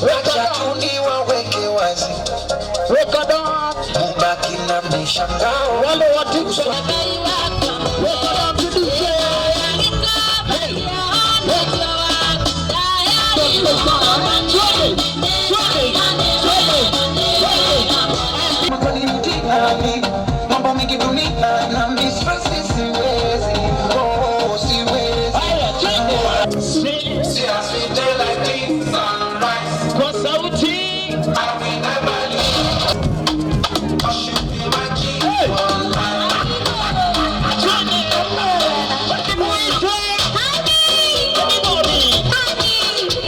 Weka down. Niwaweke wazi, Weka down. mubaki na mishangao. Wale wa TikTok. Weka down to DJ. Hey. Twende, twende, twende, twende. Kwani mtihani, mambo mingi dunia na mistresi siwezi, oh, siwezi. Haya, twende. Sing. See as we dey like this, sunrise. Kwa sauti. I will never leave. I should be my G Hey. for life. Twende. Muite. Everybody.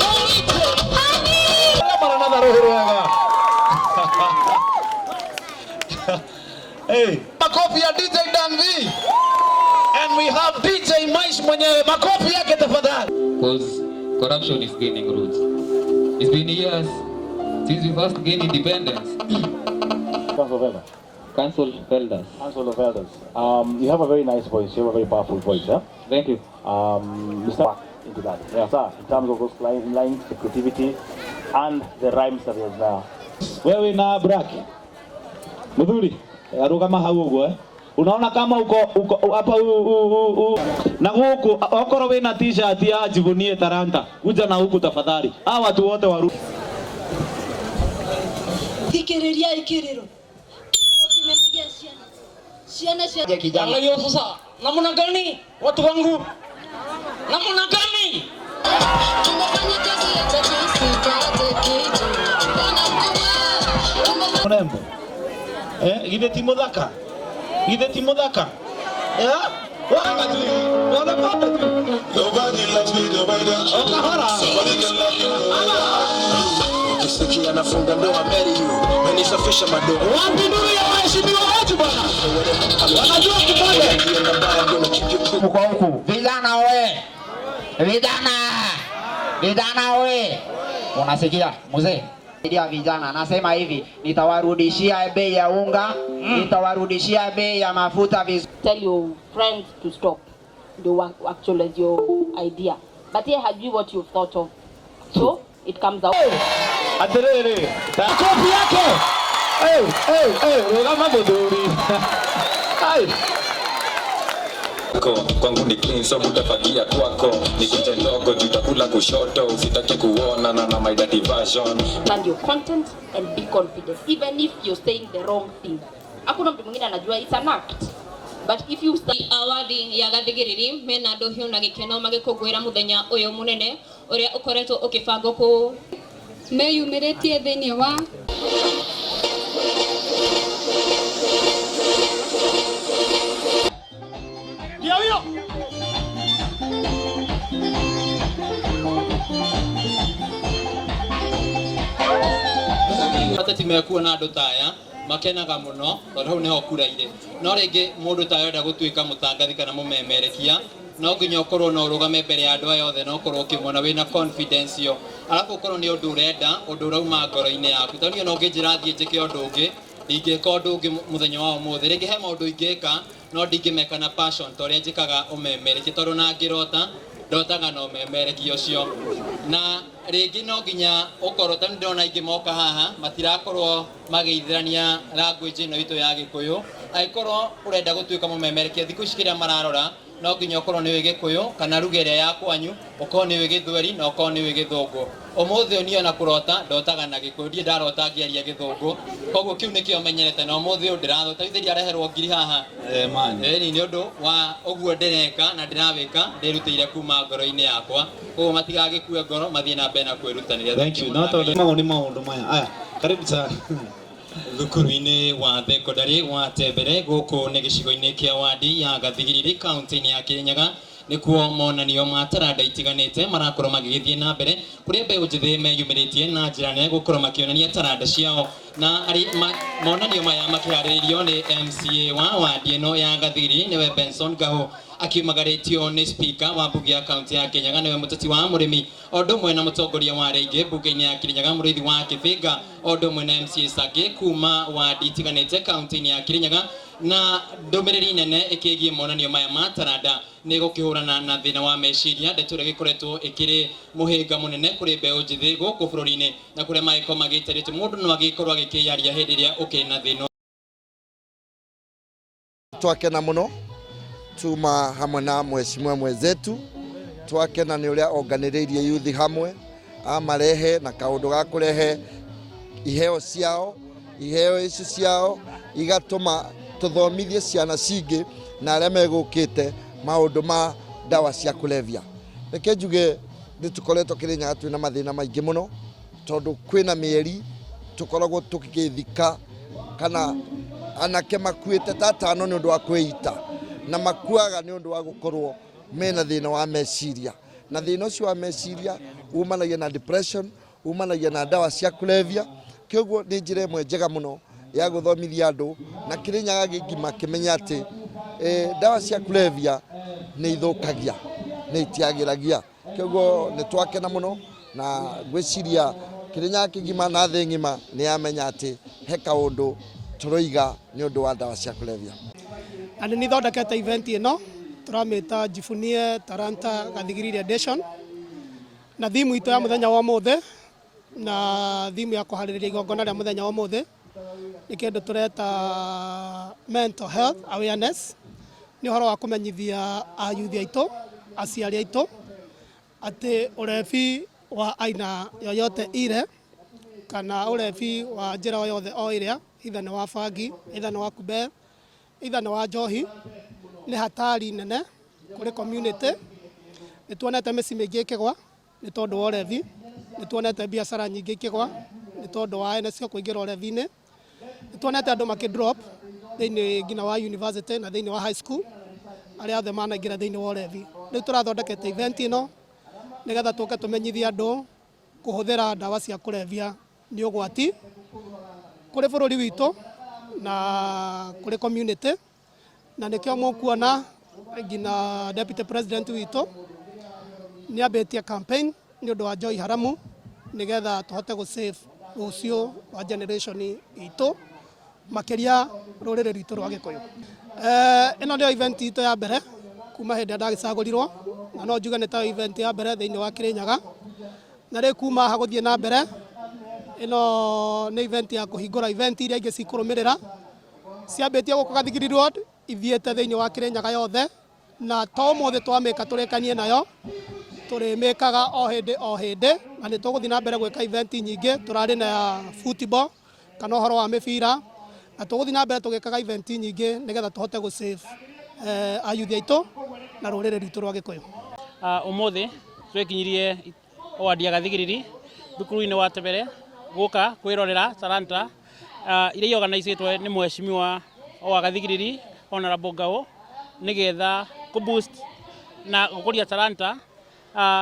Muite. Maranatha roho rwega. Hey. Makofi ya DJ Dan V. And we have DJ Maish mwenyewe. Makofi yake tafadhali. Because corruption is gaining roots. It's been years since we first gained independence. Council of Elders. Council of Elders. Council of Elders. You have a very nice voice. You have a very powerful voice, huh? Thank you. Mr. Back into that. Yeah, sir. In terms of those lines, the creativity, and the rhymes that he has now. Wewe na Braki Muthuri, arugama hau uguo eh? Unaona kama uko uko hapa u, u, u, u. Na huku okorwo wina t-shirt ya jivunie talanta, kuja na huku tafadhali. Hawa watu wote waru Thikĩrĩriai kĩrĩro kĩrĩro kĩnene gĩa ciana ciana cia Kijana. Angalia sasa, namna gani watu wangu, namna gani? Tumefanya kazi hata tusipate kitu. Bwana mkubwa, tumefanya Mrembo. Eh, githe ti muthaka? Githe ti muthaka? Eh? Wanga tu. Wala pata tu. Nobody loves me the way that you do. Okahora. Somebody can love you the way I do. Ukisikia nafunga ndoa marry you, menisafisha madoa. Wapi nuru ya waheshimiwa wetu bwana? Wanajua kipande. Ukienda mbaya, I'm gonna keep you cool. Kwa huku. Vijana oe! Vijana! Vijana oe! Unasikia mzee? Ya vijana nasema hivi, nitawarudishia bei ya unga, nitawarudishia bei ya mafuta vizuri. Tell your friends to stop ndio actualize your idea, but yeye hajui what you've thought of, so it comes out. Atiriri. Makofi yake. Hey, hey, hey, rugama muthuri. Ai. Ko, kwangu ni clean so mutafagia kwako nikuje ndogo juu utakula kushoto usitake kuona na na my dirty version. Plan your content and be confident even if you're saying the wrong thing. Hakuna mtu mwingine anajua it's an act, but if you start Awadi ya gathigiriri mena nduhio na gikeno magikũngũĩra mũthenya ũyũ mũnene ũrĩa ũkoretwo ũkĩbangwo kũ meyumĩrĩtie thĩinĩ wa Ndio hiyo. Ateti mekuo na andũ ta aya makenaga mũno tondũ hau nĩho kura irĩ. No rĩngĩ mũndũ ta arenda gũtuĩka mũtangathi kana mũmemerekia no nginya ũkorwo na ũrũgame mbere ya andũ aya othe na ũkorwo ũkĩmona wĩna confidence ĩyo, arabu ũkorwo nĩ ũndũ ũrenda, ũndũ ũrauma ngoro-inĩ yaku, tondũ niĩ no ũngĩnjĩra thiĩ njĩke ũndũ ũngĩ ndingĩka ũndũ ũngĩ mũthenya wa ũmũthĩ. Rĩngĩ he maũndũ ingĩka no ndingĩmeka na passion ta ũrĩa njĩkaga ũmemerekia, tondũ na ngĩrota ndotaga na ũmemerekia ũcio. Na rĩngĩ no nginya ũkorwo, tondũ ndĩrona aingĩ moka haha matirakorwo magĩithĩrania language ĩno itũ ya Gĩkũyũ. Angĩkorwo ũrenda gũtuĩka mũmemerekia, thikũ ici kĩrĩa mararora no nginya ũkorwo nĩ ũĩ Gĩkũyũ kana lugha ĩrĩa ya kwanyu, ũkorwo nĩ ũĩ Gĩthweri na ũkorwo nĩ ũĩ Gĩthũngũ. Ũmũthĩ ũyũ niĩ ona kũrota ndotaga na Gĩkũyũ, ndirĩ ndarota ngĩaria Gĩthũngũ, koguo kĩu nĩkĩo menyerete na ũmũthĩ ũyũ ndĩrathota ithe ndiareherwo ngiri haha. Eh, man. Ĩni nĩ ũndũ wa ũguo ndĩreka na ndĩrawĩka ndĩrutĩire kuma ngoro-inĩ yakwa, koguo matigagĩkue ngoro mathiĩ na mbere na kwĩrutanĩria. Thank you. No tondũ mago nĩ maũndũ maya. Aya, karibu sana. Thukuru-inĩ wa thekondarĩ wa Tembere gũkũ nĩ gĩcigo-inĩ kĩa wadi ya Gathigiriri kaunti-inĩ ya Kirinyaga nĩkuo monanio ma taranda itiganĩte marakorwo magĩgĩthiĩ na mbere kũrĩa mbeũ njĩthĩ meyumĩrĩtie na njĩra nene gũkorwo makĩonania taranda ciao na arĩ monanio maya makĩharĩrĩrio nĩ MCA wa wadi ĩno ya Gathigiriri nĩwe Benson Gahu akiumagarĩtio nĩ speaker wa mbunge ya kaunti ya Kirinyaga nĩwe mũteti wa mũrĩmi o ũndũ ũmwe na mũtongoria wa arĩa aingĩ mbunge-inĩ ya Kirinyaga Mũrĩithi wa Kĩbĩnga o ũndũ ũmwe na MCA Sangĩ kuma wadi itiganĩte kaunti-inĩ ya Kirinyaga. Na ndũmĩrĩri nene ĩkĩgiĩ monanio maya ma taranda nĩ gũkĩhũrana na thĩna wa meciria, ndeto ĩrĩa ĩgĩkoretwo ĩkĩrĩ mũhĩnga mũnene kũrĩ mbeũ njĩthĩ gũkũ bũrũri-inĩ, na kũrĩa magĩkorwo magĩtarĩte mũndũ no agĩkorwo agĩkĩyaria hĩndĩ ĩrĩa ũkĩrĩ na thĩna. Twakena muno tuma hamwe na mheshimiwa mwenzetu, twakena nĩ ũrĩa onganĩrĩirie yuthi hamwe, amarehe na kaũndũ ga kũrehe iheo ciao, iheo ici ciao igatũma tũthomithie ciana cingĩ na arĩa megũkĩte maũndũ ma ndawa cia kulevya. Reke njuge nĩ tũkoretwo Kĩrĩnyaga twĩna mathĩna maingĩ mũno, tondũ kwĩna mĩeri tũkoragwo tũgĩthika kana anake makuĩte ta atano nĩ ũndũ wa kwĩita, na makuaga nĩ ũndũ wa gũkorwo mena thĩna wa meciria, na thĩna ũcio wa meciria umanagia na depression, umanagia na ndawa cia kulevya. Kĩoguo nĩ njĩra ĩmwe njega mũno ya gũthomithia andũ na Kĩrĩnyaga gĩngima kĩmenye atĩ ndawa cia kulevya nĩ ithũkagia, nĩ itiagĩragia. Kĩoguo nĩ twakena mũno na ngwĩciria Kĩrĩnyaga kĩgima na thĩ ng'ima nĩ yamenya atĩ he kaũndũ tũroiga nĩ ũndũ wa ndawa cia kulevya. Na nĩ nithondekete event ĩno tũramĩta Jivunie Talanta Gathigiriri Edition, na thimu itũ ya mũthenya wa ũmũthĩ na thimu ya kũharĩrĩria igongona rĩa mũthenya wa ũmũthĩ nĩ kĩndũ tũreta mental health awareness. Nĩ ũhoro wa kũmenyithia ayuthi aitũ, aciari aitũ, atĩ ũrebi wa aina yoyote ile kana ũrebi wa njĩra o yothe o ĩrĩa, either nĩ wa bangi, either nĩ wa kubel, either nĩ wa njohi, nĩ hatari nene kũrĩ community. Nĩ tuonete mĩciĩ mĩingĩ ĩkĩgwa nĩ tondũ wa ũrebi, nĩ tuonete biacara nyingĩ ikĩgwa nĩ tondũ wa ene cio kũingĩra ũrebi-inĩ, nĩ tuonete andũ makĩ drop thĩinĩ nginya wa university na thĩinĩ wa high school, arĩa othe manaingĩra thĩinĩ wa ũrebi. Rĩu tũrathondekete event ĩno nĩgetha tũke tũmenyithie andũ kũhũthĩra ndawa cia kũrebia nĩ ũgwati kũrĩ bũrũri witũ na kũrĩ community, na nĩkĩo mũkuona nginya deputy president witũ nĩ ambĩtie campaign nĩ ũndũ wa njohi haramu, nĩgetha tũhote gũ save rũciũ wa generation itũ, makĩria rũrĩrĩ rwitũ rwa Gĩkũyũ. Ĩno nĩyo event itũ ya mbere kuma hĩndĩ ĩrĩa ndagĩcagũrirwo, na no njuge nĩ tayo event ya mbere thĩinĩ wa Kĩrĩnyaga, na rĩu kuma haha gũthiĩ na mbere ĩno nĩ event ya kũhingũra event iria ingĩ cikũrũmĩrĩra, ciambĩtie gũkũ Gathigiriri Ward, ithiĩte thĩinĩ wa Kĩrĩnyaga yothe, na to ũmũthĩ twamĩka tũrĩkanie nayo, tũrĩmĩkaga o hĩndĩ o hĩndĩ, na nĩ tũgũthiĩ na mbere gwĩka event nyingĩ. Tũrarĩ na ya football kana ũhoro wa mĩbira, na tũgũthiĩ na mbere tũgĩkaga event nyingĩ nĩgetha tũhote gũ save ayuthi aitũ na rũrĩrĩ rwitũ rwa Gĩkũyũ. Ũmũthĩ twekinyirie ward ya Gathigiriri thukuru-inĩ wa Tebere gũka kwĩrorera talanta iria iorganizetwo nĩ mheshimiwa wa Gathigiriri, Honorable Ngao, nĩgetha kũ boost na gũkũria talanta.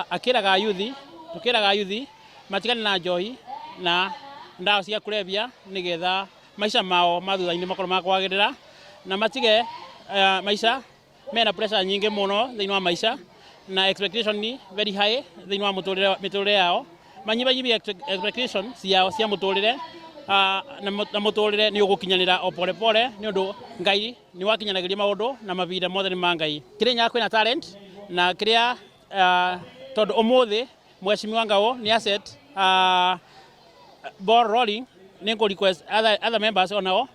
Akĩraga yuthi, tũkĩraga yuthi matigane na njohi na ndawa cia kulevya, nĩgetha maica mao ma thutha-inĩ makorwo makwagĩrĩra na matige maica mena pressure nyingĩ mũno thĩinĩ wa maica na expectation ni very high thĩinĩ wa mũtũrĩre mĩtũrĩre yao, manyibanyibie expectation ciao cia mũtũrĩre, na mũtũrĩre nĩ ũgũkinyanĩra o pole pole, nĩ ũndũ Ngai nĩ wakinyanagĩria maũndũ na mahinda mothe nĩ ma Ngai. Kĩrĩnyaga kwĩna talent na kĩrĩa tondũ ũmũthĩ mheshimiwa Ngao nĩ asset ball rolling, nĩ ngũ request other members onao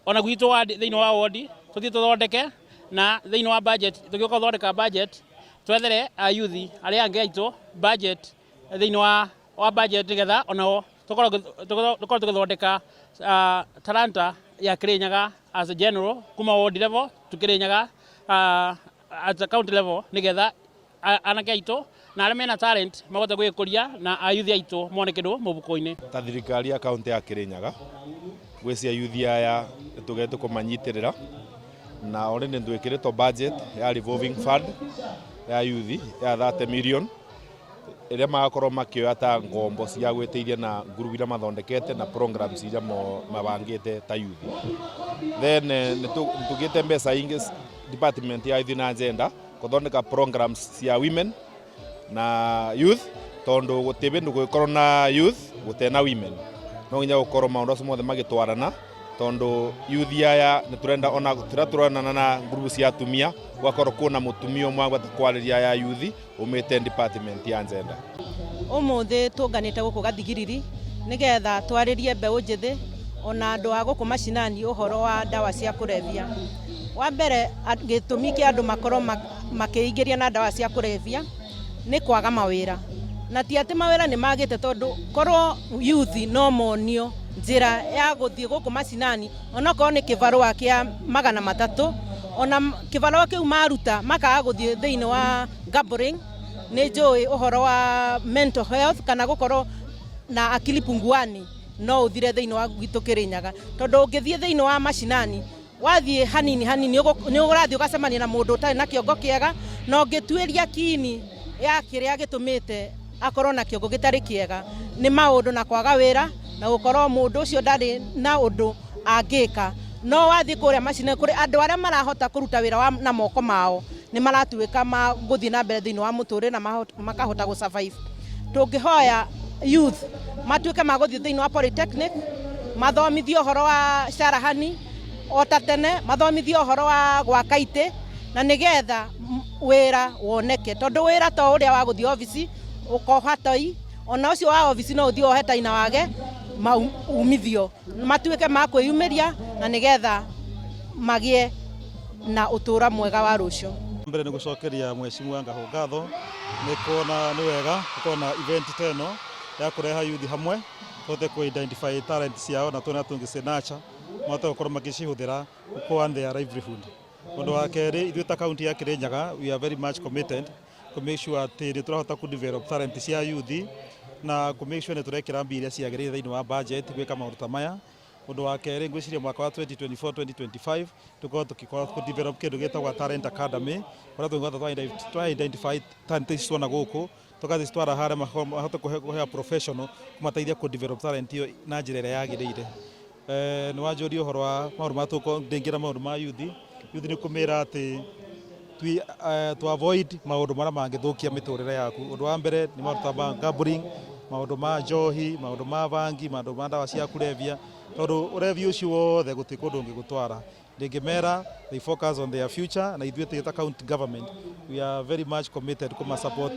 ona gwitũ ward, thĩinĩ wa ward tũthiĩ tũthondeke na thĩinĩ wa budget, tũgĩũka gũthondeka budget twethere ayuthi arĩa angĩ aitũ budget thĩinĩ wa budget, nĩgetha onao tũkorwo tũgĩthondeka talanta ya Kĩrĩnyaga as a general, kuma ward level to Kĩrĩnyaga at the county level, nĩgetha anake aitũ na arĩa mena talent mahote gwĩkũria na ayuthi aitũ mone kĩndũ mũbuko-inĩ. Ta thirikari ya kaunti ya Kirinyaga, gwĩcia yuthi aya tũgete kũmanyitĩrĩra na already nĩtwĩkĩrĩtwo budget ya revolving fund ya yuthi ya 30 million, ĩrĩa magakorwo makĩoya ta ngombo cia gwĩteithia na ngurubu iria mathondekete na programs iria mabangĩte ta yuthi. Then nĩtũgĩte mbeca ingĩ department ya youth na gender kũthondeka programs cia women na youth, tondu gũtirĩ bĩndũ gũgĩkorwo na youth gũtena women, no nginya gũkorwo maũndũ acio mothe magĩtwarana. Tondu youth aya nĩ tũrenda ona tũrĩa tũronana na ngurubu cia atumia, gwakorwo kwĩna mũtumia ũmwe agweta kwarĩria aya youth umĩte department ya gender. Umuthi tunganite guku Gathigiriri nigetha twaririe mbeũ njĩthĩ ona andũ a gũkũ macinani ũhoro wa ndawa cia kũrebia. Wa mbere, gĩtũmi kĩa andũ makorwo makĩingĩria na ndawa cia kũrebia nĩ kwaga mawĩra, na ti atĩ mawĩra nĩ magĩte, tondũ korwo youth no monio njĩra ya gũthiĩ gũkũ macinani, onokorwo nĩ kĩbarũa kĩa 300, ona kĩbarũa kĩu maruta makaga gũthiĩ thĩinĩ wa gambling, nĩ njũĩ ũhoro wa mental health kana gũkorwo na akili punguani no ũthire thĩinĩ wa gwitũ Kĩrĩnyaga, tondũ ũngĩthiĩ thĩinĩ wa macinani, wathiĩ hanini hanini nĩ ũrathiĩ ũgacemania na mũndũ ũtarĩ na kĩongo kĩega, na ũngĩtuĩria kini ya kĩrĩa gĩtũmĩte akorwo na kĩongo gĩtarĩ kĩega nĩ maũndũ na kwaga wĩra na gũkorwo mũndũ ũcio ndarĩ na ũndũ angĩka. No wathiĩ kũrĩa macinani kũrĩ andũ arĩa marahota kũruta wĩra wa na moko mao, nĩ maratuĩka ma gũthiĩ na mbere thĩinĩ wa mũtũrĩre na makahota gũ survive. Tũngĩhoya youth matuĩke ma gũthiĩ thĩinĩ wa polytechnic, mathomithio ũhoro wa carahani o ta tene, mathomithio ũhoro wa gwaka itĩ na nĩgetha wĩra woneke, tondũ wĩra to ũrĩa wa gũthiĩ obici ũkoha toi, ona ũcio wa obici no ũthiĩ wohe tai na wage umithio. Matuĩke ma kwĩyumĩria na nĩgetha magĩe na ũtũũro mwega wa rũciũ. Mbere nĩ gũcokeria mheshimiwa Ngahũ ngatho nĩ kuona nĩ wega gũkorwo na event ta ĩno ya kũreha youth hamwe, tũhote kũ identify talent ciao na tuone tũngĩci mahote gũkorwo makĩcihũthĩra kũ earn their livelihood. Ũndũ wa kerĩ, ithuĩ ta kaunti ya Kirinyaga, we are very much committed to make sure atĩ nĩ tũrahota kũ develop talent cia youth na kũ make sure nĩ tũrekĩra mbia iria ciagĩrĩire thĩinĩ wa budget gwĩka maũndũ ta maya. Ũndũ wa kerĩ, ngwĩciria mwaka wa 2024 2025 tũkorwo tũgĩkorwo kũ develop kĩndũ gĩtagwo talent academy, kũrĩa tũngĩhota twa identify talent ici tuona gũkũ, tũgacitwara harĩa mahote kũheo professional kũmateithia kũ develop talent ĩyo na njĩra ĩrĩa yagĩrĩire. Nĩ wanjũria ũhoro wa maũndũ ma tũko ndĩngĩra maũndũ ma youth. Youth nĩ kũmĩra atĩ to avoid maũndũ marĩa mangĩthũkia mĩtũrĩre yaku. Ũndũ wa mbere nĩ maũndũ ta ma gambling, maũndũ ma njohi, maũndũ ma bangi, maũndũ ma ndawa cia kũrebia, tondũ ũrevi ũcio wothe gũtirĩ kũndũ ũngĩgũtwara. Ndĩngĩmera they focus on their future, na ithuĩ ta county government we are very much committed kũma support.